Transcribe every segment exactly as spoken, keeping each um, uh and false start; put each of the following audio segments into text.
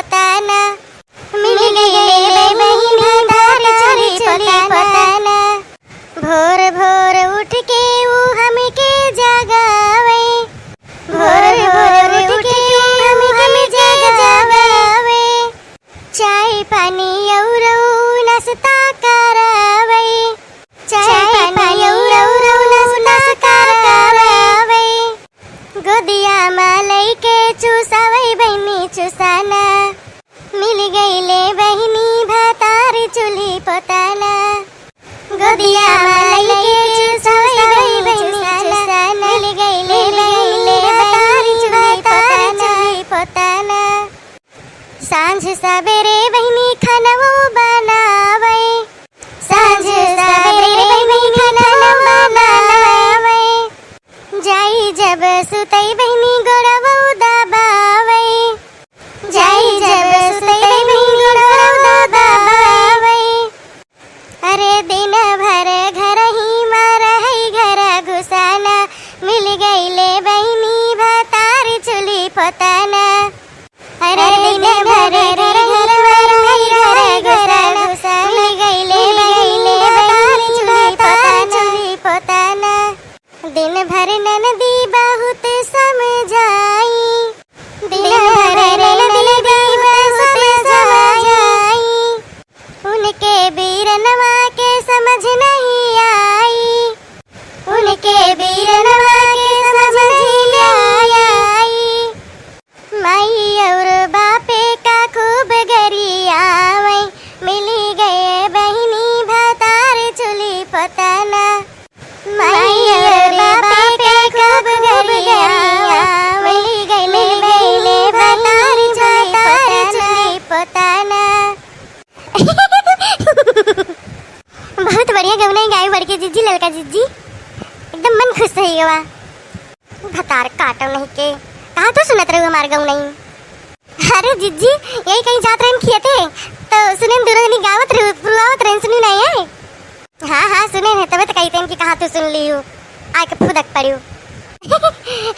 पोताना। मिल गइले बहिनी भतार चूल्ही पोताना। भोर भोर उठ के ऊ हमके जगावे। भोर भोर उठ के ऊ हमके जगावे। चाय पानी औरो नाश्ता करावे। चाय पानी औरो नाश्ता करावे। गोदिया मा लइके चुसावे बहिनी चुसाना। मिल गइले बहिनी भतार चूल्ही पोताना। गोदिया मा लइके चुसावे बहिनी चुसाना। मिल गइले बहिनी भतार चूल्ही पोताना। सांझ सबेरे बहिनी खानवो बनावे। सांझ सबेरे बहिनी खानवो बनावे। जाई जब सुतई बहिनी गोड़वो दबावे। जाई जब सुतई बहिनी गोड़वो दबावे। अरे दिन भर घरही मा रहई घर घुसाना। मिल गइले बहिनी भतार चूल्ही पोताना। अरे दिन भर घर मा रहई घर घुसाना। मिल गइले बहिनी भतार चूल्ही पोताना। दिन भर ननदी बहुत समझाई। दिन भर ननदी बहुत समझाई। उनके बीरनवा के समझ नहीं आई। उनके बीरनवा के समझ नहीं आई। माई और बापे का खूब गरियावे। मिली गए बहिनी भतार चूल्ही पोताना। माई और बापे का खूब गरियावे। मिली गइले भतार चूल्ही पोताना। बहुत बढ़िया गवनई गाई बड़की जिज्जी, ललका जिज्जी, एकदम मन खुश होइ गवा। भतार काटो नहीं के, कहाँ तू सुनत रहू हमार गवनई? अरे जिज्जी, यही कहीं जात रहन खियते, तो सुनेन दुनो जनी गावत रहू, पुरवावत रहन, सुनी नहीं है? हाँ, हाँ, सुनेन है, तबे तो कहितेन कि कहाँ तू सुन लिहू, आके फुदक पड़ियो।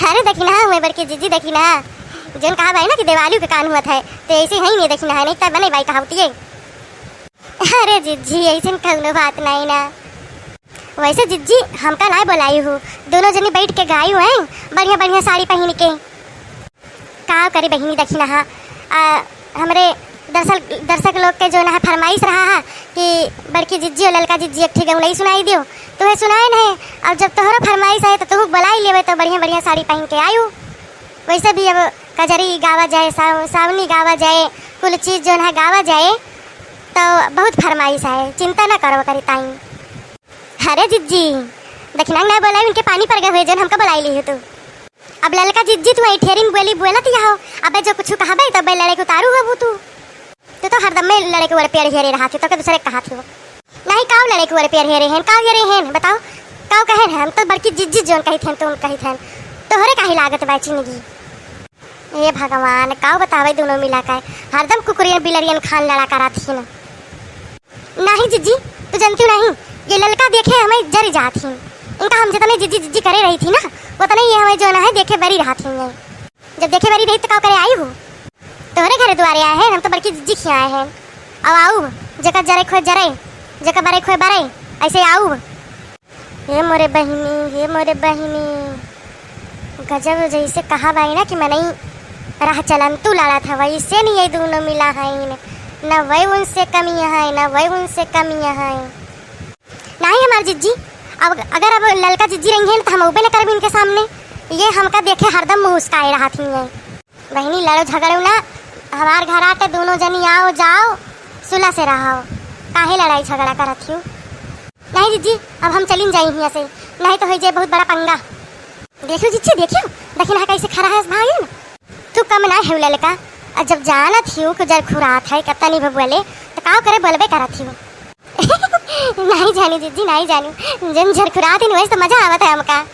अरे दखिनहा हुए बड़की जिज्जी, दखिनहा, जौन कहा भाई ना कि देवालू के कान हुआ था, तो ऐसे ही नहीं दखिनहा, नहीं तब नहीं भाई कहावतिए। अरे जिज्जी, ऐसन कौनो बात नहीं ना। वैसे जिज्जी, हमका नाय बोलाई हु, दुनो जनी बैठ के गायु हैं, बढ़िया बढ़िया साड़ी पहिन के। का करी बहिनी, दखिनहा, आ, हमरे दर्शक, दर्शक लोग के जौन है फरमाइश रहा है कि बड़की जिज्जी और ललका जिज्जी एक ठे गौनई सुनाई दियो, तो वह सुनाए नहीं। अब जब तोहरो फरमाइश है तो तुहू बोलाई लेवे, तो बढ़िया बढ़िया साड़ी पहिन के आयु। वैसे भी अब कजरी गावा जाए, साव-, सावनी गावा जाए, कुल चीज जौन है गावा जाए, तो बहुत फरमाइश है, चिंता ना करो करी ताई। अरे जिज्जी, दखिनहा ना बोलाई, उनके पानी पर गए हुए जौन हमका बोलाई ली हो तू। अब ललका जिज्जी तू ऐठेरिन बोली बोलत या हो, अबे जो कुछ कहबे तबे लड़े के उतारू होबू तू। तू तो हरदम में लड़े के ओर पेड़ हेरे रहा थी, तो के दूसरे कहा थी वो। नहीं काव लड़े के ओर पेड़ हेरे हैं, काव हेरे हैं बताओ, काव कहे हैं, हम तो बड़की जिज्जी जौन कही थे, तो उन कही थे, तोहरे काहे लागत बा चिनगी। ए भगवान, काव बतावे दुनो मिला के, हरदम कुकुरियन बिलरियन खान लड़ा करा थी ना। नहीं जिज्जी, तू जनती नहीं, ये ललका देखे हमें जरी जात ही। इनका हम जितने जिज्जी जिज्जी करे रही थी ना, उतने ये हमें जौन है देखे बरी रहा थी। जब देखे बरी रही तो का करे आई हूँ? तोहरे घरे दुआरे आए हैं, हम तो बड़की जिज्जी खिया आए हैं। अब आऊ, जेका जरे खोए जरे, जेका बरे खोए बरे, ऐसे आऊ। हे मोरे बहिनी, हे मोरे बहिनी, गजब जैसे कहा बाई ना कि मनई राह चलंतू लड़त है, वैसे नहीं ये दुनो मिला है, न वह उनसे कमी है, न वह उनसे कमी है। नहीं हमार जिज्जी, अब अगर अब ललका जिज्जी रही है ना, तो हम अउबे न करब इनके सामने। ये हमका देखे हरदम मुस्काए रहत ही हैं। बहिनी, लड़ो झगड़ो ना, हमार घर आके दुनो जनी आओ जाओ, सुलह से रहो, काहे लड़ाई झगड़ा करत हियो? नहीं जिज्जी, अब हम चलिन जाई हियाँ से, नहीं तो होइ जाए बहुत बड़ा पंगा। देखियो जिज्जी, देखियो, दखिनहा कैसे खड़ा है भाई। तू कम ना है ललका, और जब जानत हियो कि जरखुरात है, कत्ता नहीं बोले, तो का करे बोलबे करत हियो। नहीं जानी जिज्जी, नहीं जानी, जन जरखुरात ही वैसे तो मजा आवत है हमका।